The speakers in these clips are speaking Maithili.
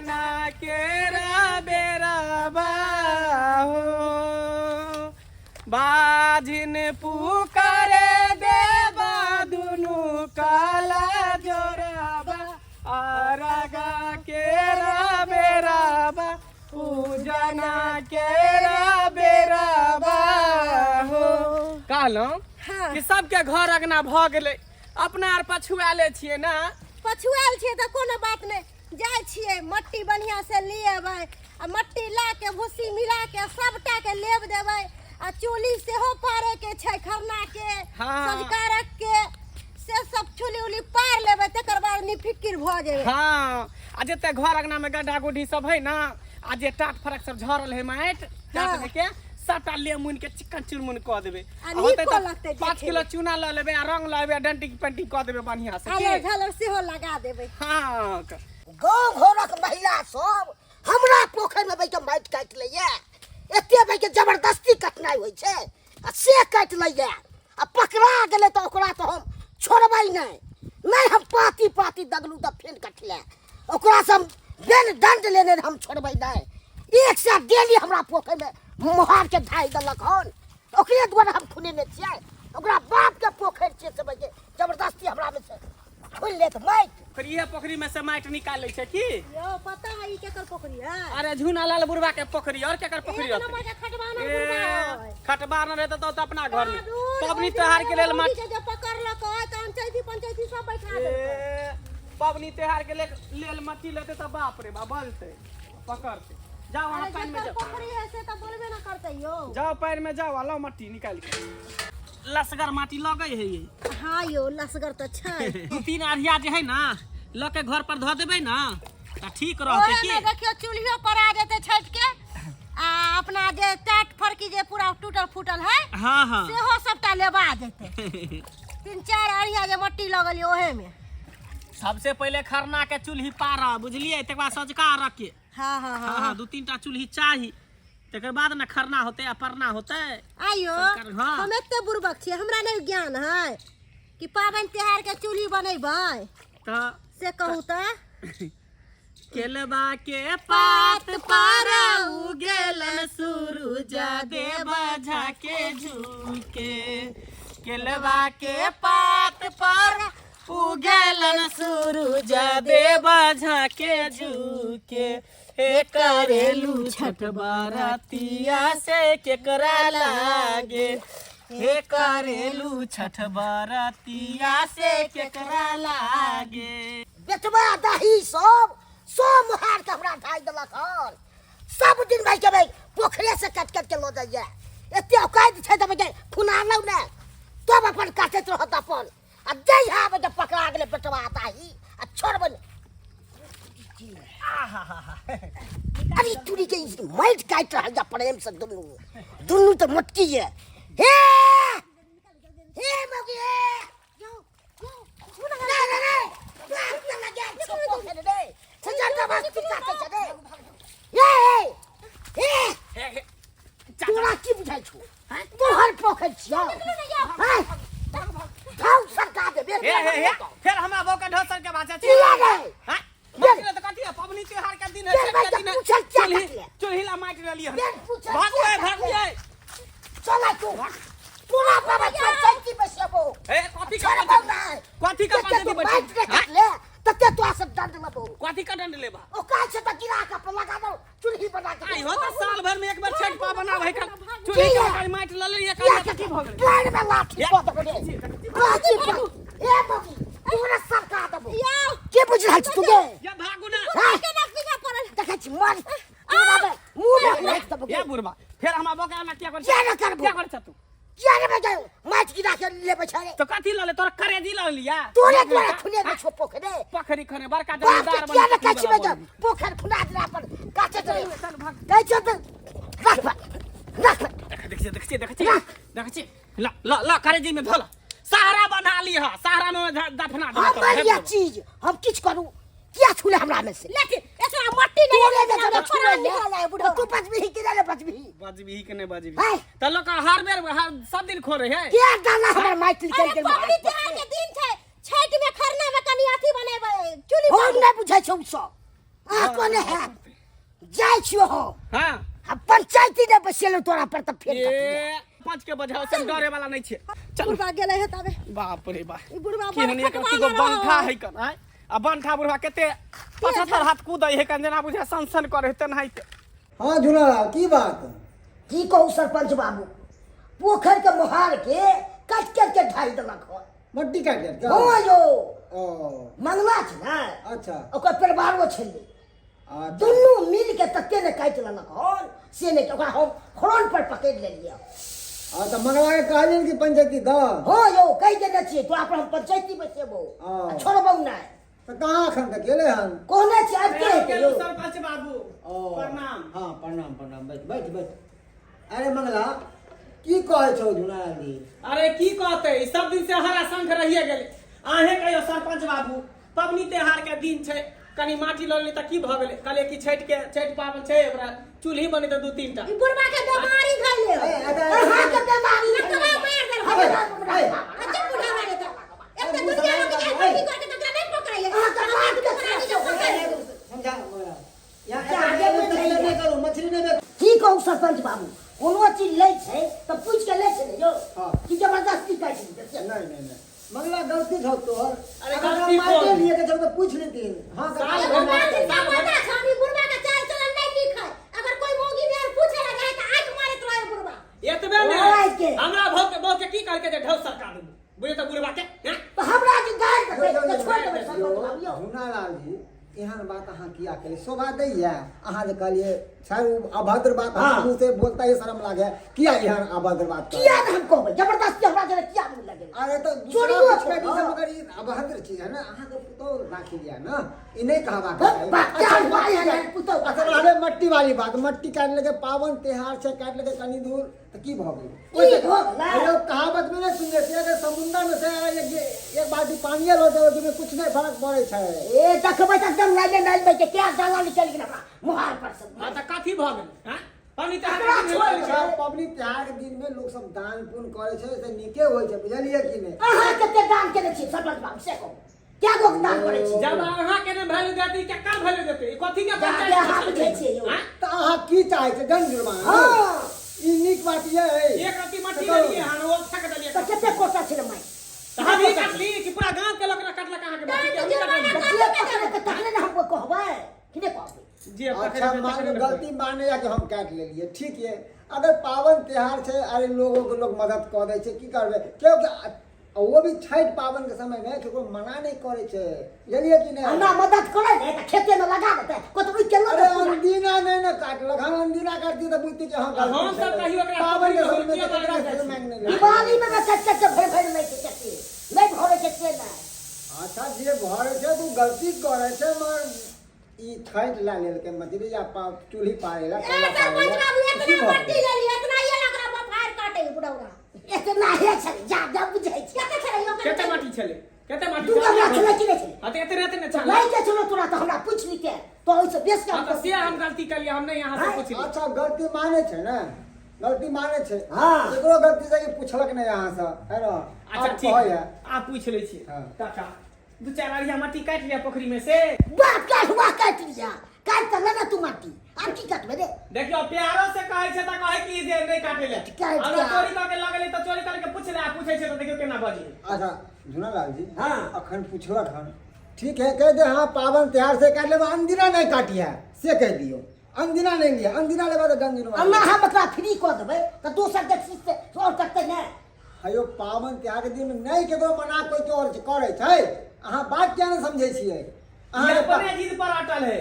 पूजना के बेरबा हो बाझिन पुकारे देबा दुनू काला जोराबा अरगा के बेरबा पूजना के बेरबा हो। कहलहुँ कि सबके घर अगना भऽ गेलै, अपना आर पछुआले छियै ने। पछुआल छियै तऽ कोनो बात नहि, जाइ छियै मट्टी बढ़िआँ से ले अबै आ मट्टी ला के भूसी मिला के सबटा के लेब देबै आ चूल्ही सेहो पारे के छै खरना के। सँझुका अर्घ के से सब चूल्ही उल्ही पार लेबै, तकर बाद निफिकिर भऽ जेबै। हँ, आ जते घर अंगना में गड्ढा गुड्ढी सब है ना, आ जे टाट फरक सब झरल है माटि टाट में के सबटा ले मुनि के चिकन चुनमुन कऽ देबै। आ होतै नीको तऽ लगतै 5 देखैमे। किलो चूना लऽ लेबै आ रंग लऽ लेबै आ डेंटिंग पेंटिंग कऽ देबै बढ़िआँ से। की? झालर सेहो लगा देबै। हँ। गाँव घरक महिला सब हमरा पोखरिमे बैठ के माटि काटि लैए, एते बैठ के जबरदस्ती कटनाइ होइ छै आ से काटि लैए आ पकड़ा गेलै तऽ ओकरा तऽ हम छोड़बै नहि। नहि हम पाती पाती दगलू तऽ फेर कटले ओकरा से हम बेल दंड लेने हम छोड़बै नहि। एक साथ डेली हमरा पोखरिमे मोहार के ढाइ देलक हन, ओकरे दुआरे हम खुनेने छियै। ओकरा बाप के पोखरि छियै से बैठ के जबरदस्ती हमरा में से खोलि लेत माटि। फिर इहे पोखरी में से माटि निकालै छै की? यौ पता है ई केकर पोखरी है? अरे झूना लाल बुढ़वा के पोखरी, और केकर पोखरी एक नंबर के खटबाना ए, बुढ़वा है। खटबाना रहतै तऽ अपना घर में कादुर, पबनी ओहि दिन त्योहार के लेल मौगी माटि के जे पकड़लक है, तऽ पंचायती पंचायती सब बैठा देलकै। ए, पबनी त्योहार के लेल मट्टी लेतै तऽ बाप रे बाप बोलतै पकड़तै। जाओ अहाँ अरे पानि में जकर जाओ। पोखरी है से तऽ बोलबे ना करतै यौ। जाओ पानि में जाओ आ लाओ मट्टी निकालि के। लसगर माटी लगै है ये। हाँ यौ लसगर तऽ छै। 2-3 अढ़िया जे है ना लऽ के घर पर धऽ देबै ना तऽ ठीक रहतै। ओहे की में देखियौ चूल्हियो पर आ जेतै छठि के आ अपना जे टाट फरकी जे पूरा टूटल फूटल है। हाँ हाँ सेहो सबटा लेबा जेतै। 3-4 अढ़िया जे मट्टी लगल ये ओहे में। सबसे पहिले खरना के चूल्ही पारब बुझलियै, तकर बाद सँझुका अर्घ के। हाँ हाँ हाँ हाँ 2-3 टा चूल्ही चाही, तकर बाद ने खरना होतै आ परना होतै। आइयो संस्कार, हाँ। हम एते बुड़बक छियै, हमरा नहि ज्ञान है कि पाबनि तिहार के चूल्ही बनेबै तऽ से कहू तऽ। केलबा के पात पर उगेलन सूरज देव झाके झुके, केलबा के पात पर उगेलन सूरज देव झाके झुके, हे करेलू छठ बरतिया से केकरा लागे, हे करेलू छठ बरतिया से केकरा लागे। बेटवा दही सब सब मोहार के हमरा ढाइ देलक हन। सब दिन भाई के भाई पोखरे से काटि काटि के लऽ जाइए। एते औकात छै तऽ भाई खुना लौ ने तब अपन काटैत रहत अपन आ जहिया आबै तऽ पकड़ा गेलै बेटवा दही आ छोड़बै नहि। अरे तुरी के ई माटि काटि रहल जा प्रेम से दुनू दुनू तऽ मोटकी ये। हे हे मौगी हे नहीं नहीं नहीं बाप के लगे छो पोखरि रे से जबरदस्ती काटै छै रे। हे हे हे हे तोरा की बुझाइ छौ तोहर पोखरि छियौ? हैं? धौ सरका देबे। हे हे हे फेर हमरा बौका ढोसर के भाषा छी किया रे? हैं? माटि ले तऽ कथी है? पबनी त्योहार के दिन है, बेर छठ के भाई दिन है। पूछल क्या चूल्ही कटले? चूल्ही ला माटि लेलियै हन। बेर पूछल भागू क्या है, कटले? भागू है। चल तू तोरा बाबा पंचायती बैसेबो। हे कथी का छोड़बौ पंचायती? नहि। कथी का जते पंचायती तू बैठे? माटि रे हैं? काटले तते तोरा सब दंड लेबौ। कथी का दंड लेबा? ओ काज छै तऽ गिरा के अपन लगा दौ चूल्ही बना के। आई हो तऽ साल भर में एक बार छठ पाबनि आबै है, चूल्ही के किया? ओकर माटि लऽ लेलियै, किया काज की भऽ गेलै? पैर में लाठी कऽ देबौ रे। लाठी पर ए बाबू तोरा सरका देबौ। यौ की बुझि रहल छी तू गे? या भागू ना। हैं? केना पीछा पड़ल? देखै छी मर तोरा बे मुँह में राखि देबौ गे। या बुढ़बा फेर हमरा बौका ना किया करै किया ने करबौ? किया करै छ तू? किया रे बेटा माटि गिरा के लेबै छै रे? तो कथी लऽ ले तोरा करेजी लऽ लिया? तोरे तोरा खुने दे छो पोखरे। पोखरी खने बड़का बाप के जमींदार किया ने बनी कहै छी बेटा पोखरि खुना देला पर काटे दे चल भाग। कहै छौ तऽ रख बा, रख बा। देख देख देख देख देख देख छी ल ल ल करेजी में धोला सहारा बना ली हा, सहारा में दफना दे। हमर ये चीज हम किछु करू किया छूले हमरा में से? लेकिन एकरा मट्टी नहीं तोरे लेने जे आबै, छूले प्राण ले, निकल जाए बुढ़वा। तू बचबिही कि नहि बचबिही? बजबिही कि नहि बजबिही? हैं? तऽ लोक हर बेर हर सब दिन खोरे है। के डाला हमर माटि निकलि अरे गेल? पबनी तिहार के दिन छै, छठि में खरना में कनि अथी बनेबै चूल्ही हम पर। नहि बुझै छौ सब। आ कोने है जाइ छियो हम। हां। आ पंचायती ने बसेलो तोरा पर तऽ फेर कटलियै। ए पाँच के बजाओ से हम डरे वाला नहीं छियै। चल। बुढ़बा गेलै हे तबे। बाप रे बाप। ई बुढ़बा की हन एक रत्ती गो बंठा है कन आय आ बंठा बुढ़वा कते 75 हाथ कूदै है कन जेना बुझे सन सन करे तेनाहिते। हाँ झूलालाल की बात? की कहू सरपंच बाबू, पोखर के मोहार के काट काट के ढाई देलक हन। मट्टी काटि काटि के? हाँ यौ। ओ। मंगला छै ने। अच्छा। ओकर परिवारो छलै। अच्छा। दुनू मिल के तते ने काटि लेलक हन से नहि, ओकरा हम खरोन पर पकड़ि लेलियै। हाँ तऽ मंगला के कहलियनि कि पंचायती दऽ? हाँ यौ, कहि देने छियै तोरा पर हम पंचायती बैसेबौ। ओ। आ छोड़बौ नहि। तऽ कहाँ एखन तक गेलै हन? कहने छियै आबिते हेतै यौ। सरपंच बाबू। ओ। प्रणाम। हाँ प्रणाम प्रणाम, बैठ बैठ बैठ। अरे मंगला की कहै छौ झुनालाल जी? अरे की कहते, ई सब दिन से हरा शंख रहिए गेलै। अहें कहियो सरपंच बाबू, पबनी त्योहार के दिन छै, कनी माटी लऽ लेली तऽ की भऽ गेलै? कहलियै कि छठि के छठि पाबनि छै, ओकरा चूल्ही बनेतै दू तीन टा। ई बुढ़बा के बीमारी धैले। ए, ए, अहाँ के बीमारी लतवा मार देल। ए, अच्छा बुढ़ावा रे तऽ। एक तऽ दुनिया लोग के की करके तकरा नहीं पकड़ाइए। अहाँ के बात के समझा। समझा मंगला। यहाँ जा, एकर आगे मछली बुझाइए। नहि करू, मछली नहि बेचू। की कहू सरपंच बाबू, कोनो चीज लै छै तऽ पूछि के लै छै ने यौ। हाँ। कि जबरदस्ती काटि लै छै? नहीं नहीं नहीं मंगला, गलती छौ तोहर। अरे अगर गलती हम माइटे कोन? लिए के छौ तऽ पूछि लेतिन। हाँ, साल एगो भर बात सब पता छै, हम ई बुढ़बा के चाल चलन नहीं नीक है। अगर कोई मौगी मेहर पूछे ला जाए तऽ आंख मारैत रहे बुढ़बा। एतबे लड़ाई ने के। हमरा भौ के बहु के की कहलकै जे ढौ सरका देबू, बुझे तऽ बुढ़बा के हैं? तऽ हमरा जे गारि देतै तऽ छोड़ि देबै सरपंच बाबू यौ। झुनालाल जी, एहन बात अहाँ किया केलियै? शोभा दैया अहाँ जे कहलियै सर ओ अभद्र बात। हाँ। हमरा मुँह से बोलता ही शर्म लागे। किया एहन अभद्र बात कहलियै? किया ने हम कहबै, जबरदस्ती हमरा जरे किया मुँह लगेलै? अरे तऽ चोरियो दूसरा कुछ छै, कह दी हाँ। मगर ई अभद्र चीज है ना। अहाँके पुतोह राखी लिया ना, ई नहीं कहबाक बा- चाही। बा- अच्छा, क्या मट्टी है, काटि- पुतोह? अच्छा, रहलै मट्टी वाली बात, मट्टी काटि लेके पावन त्योहार छै, काटि लेके कनी दूर तऽ की भऽ गेलै? की भऽ गेलै? अरे कहावत में नहीं सुनने छियै, अगर समुंदर में से अगर एक एक बाल्टी पानिये लऽ जाउ ओहिमे कुछ नहि फर्क पड़ै छै। ए देखबै तऽ एकदम लाइने लाइन बैठ के क्या डाला निकलि गेल हमरा मुहार पर से। हाँ तऽ कथी भऽ गेलै? हैं? पबनी त्योहार एकरा के दिन छोड़ि भेलै। अच्छा, पबनी त्योहार के दिन में लोग सब दान पुण्य करे छै से नीके होइ छै, बुझलियै कि नहि? अहाँ कते दान केने छियै सरपंच बाबू से कहू, क्या गो दान करै छियै? जब अहाँ के ने वैल्यू देतै, ई केकर वैल्यू देतै? ई कथी के जा, पंचायत जा, अहाँ बुझै छियै यौ। हैं? तऽ अहाँ की चाहै छियै, दंड जुर्माना? हाँ। ई नीक बात ये है। एक रत्ती मट्टी देलियै हन, ओ फेक देलियै। तऽ कते कोसा छलै माइ? तऽ हम ई काटली कि पूरा गाँव के लोक ने काटलक अहाँके मट्टी के? हम ई काटली। तऽ जे पकड़े तऽ तखने ने हम कहबै कि नहि कहबै? जे पकड़ि अच्छा लेतै मान तकरे लो ने। गलती माने या कि हम काटि लेलियै, ठीक ये। अगर पावन त्योहार छै, अरे लोगों के लोग मदद कऽ दै छै, की करबै? क्योंकि आ वो भी छठि पाबनि के समय में केकरो मना नहीं करे छै, बुझलियै कि नहि? हमरा मदद करे ने तऽ खेते में लगा देतै कतौ रुकि के लऽ अरे जेतै पूरा। अनदिना नहीं ने काटलक। हम अनदिना काटती तऽ बुझती कि हाँ गलती हम सब छै। कहियो एकरा पाबनि के पोखरि समय में में तऽ केकरा जाइ से छी। मांगि नहि लेबै। दिवाली में कट कट के भरि भरि लै छै कते नहि भरै छै से नहि। अच्छा जे भरै छै तऽ ओ गलती करै छै, मगर ई छठि ला लेलकै मछली या चूल्ही पारे ला ए कोयला पारे सरपंच ला, बाबू की इतना भऽ मट्टी गेलै? लेली इतना ये लग रहा बफार काटे बुढ़ौरा। एतना हे छलै जा जा बुझै छी। कते छलै यौ? कते माटी छलै? कते माटी? दू गमला छलै कि नहि छलै? हाँ तऽ एते रहते ने छलै। नहि जे छलो तोरा तऽ हमरा पूछि लिते तो ओहिसँ बेसी हाँ हम तऽ से हम गलती केलियै, हम नहि अहाँ से पुछली। अच्छा गलती माने छै ने, गलती माने छै। हाँ। केकरो गलती से कि पुछलक नहि अहाँ से है ना? अच्छा आब ठीक कहैया। आ पूछि लै छियै। हाँ। काका, दू चारि अरिया माटी काटि लिअ पोखरि में से। बाप काट हुआ काटि लिया, काटि तऽ लेने तू माटी, आब की काटबै रे? देखियौ प्यारो से कहै छै तऽ कहै कि जे नहि काटै ले। काटि हमरा लिअ। चोरी कऽ के लऽ गेलै तऽ चोरी करके पूछ ले आ पूछै छै तऽ देखियौ केना बजै। अच्छा झुनालाल जी। हाँ। अखन पुछलक हन, ठीक है, कह दे हाँ पावन त्योहार से काट लेब, अनदिना नहीं काटी है से कह दियो। अनदिना नहीं लिया, अनदिना लेबा तऽ गंज जुर्माना। अन्ना हम एकरा फ्री कऽ देबै तऽ दोसर देखसी से आओर कटतै नहि। हयो पावन त्योहार के दिन में नहीं केकरो मना कोई के और करे छै, अहाँ बात किया नहीं समझै छियै? अहाँ ई अपने जिद पर अटल है,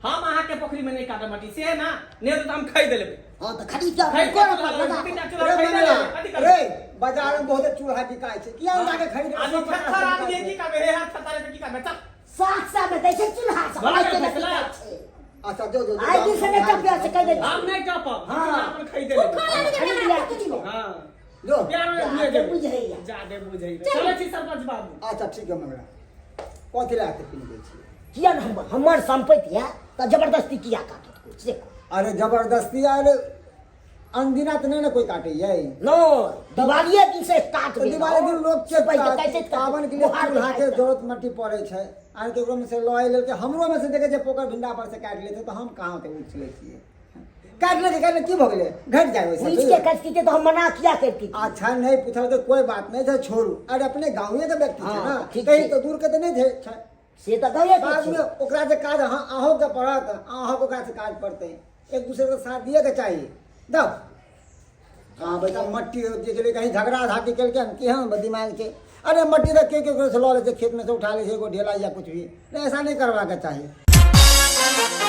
हम अहाँ के पोखरी में नहीं काटब माटी से है ना, नहीं तो हम खरीद लेबै। हाँ तऽ खरीद के खरीद के कोन चूल्हा पर लगा दू तीन टा चूल्हा रे खरीद मंगला, लेबै, कथी रे करबै? बाजार में बहुत चूल्हा बिकाय छै, किया जाके खरीद के आदमी 150 थेथर आदमी है, बिकाय की छै? करबै? हे हाथ थेथर है तऽ की करबै? चल। 700 में दै छै चूल्हा सब। भऽ गेल आइ के नहि फैसला? बिकाय छै। अच्छा जो जो जो आइ दिन से नहि टपिया से कहि दै हम छी। नहीं टपब, हम हाँ। चूल्हा अपन खरीद लेबै। खरीद लिया किछु। हाँ। जो प्यार में जादे बुझे जेबै। बुझैया। जादे बुझैया। चलै छी सरपंच बाबू। अच्छा ठीक है मंगला, कथी लए एते पिनबै छी? किया ने हमर सम्पत्ति है तऽ जबरदस्ती किया काटत कोइ से कहू? अरे जबरदस्ती, अरे अनदिना तऽ नहि ने कोइ काटैए। नहि, दिवालिये दिन से स्टार्ट तऽ भेल। दिवाली दिन लोग के पहिले काटैत काटैत पावन के लिए बोहार चूल्हा के काटैत। जरूरत मट्टी पड़ै छै। आर केकरो में से लऽ लेलकै, हमरो में से देखै छै पोखरि भिंडा पर से काटि लै छै, तऽ हम कहाँ ओते उठि लै छियै। काटि लेलकै, काटि लेलकै, की भऽ गेलै? घटि जाय ओहिसँ। पूछि के काटि तऽ हम मना किया करती? अच्छा, नहि पूछल तऽ कोइ बात नहि छै, छोड़ू। अरे, अपने गाँवे के व्यक्ति छै हाँ, ने, ठीक कहीं छै। तऽ दूर के तऽ नहि छै। से तऽ गाँवे के बाद में छै। ओकरा से काज अहाँ अहूँके पड़त, अहाँके ओकरा से काज पड़तै। एक दूसरे के साथ दिए के चाही। दब कहाँ बेटा मट्टी जे गेलै, कहीं झगड़ा झाटी केलकै हन, केहन दिमाग छै। अरे, मट्टी तऽ के केकरो से लऽ लै छै, खेतमे से उठा लै छै एगो ढेला या कुछ भी। नहीं, ऐसा नहीं करवाके चाही।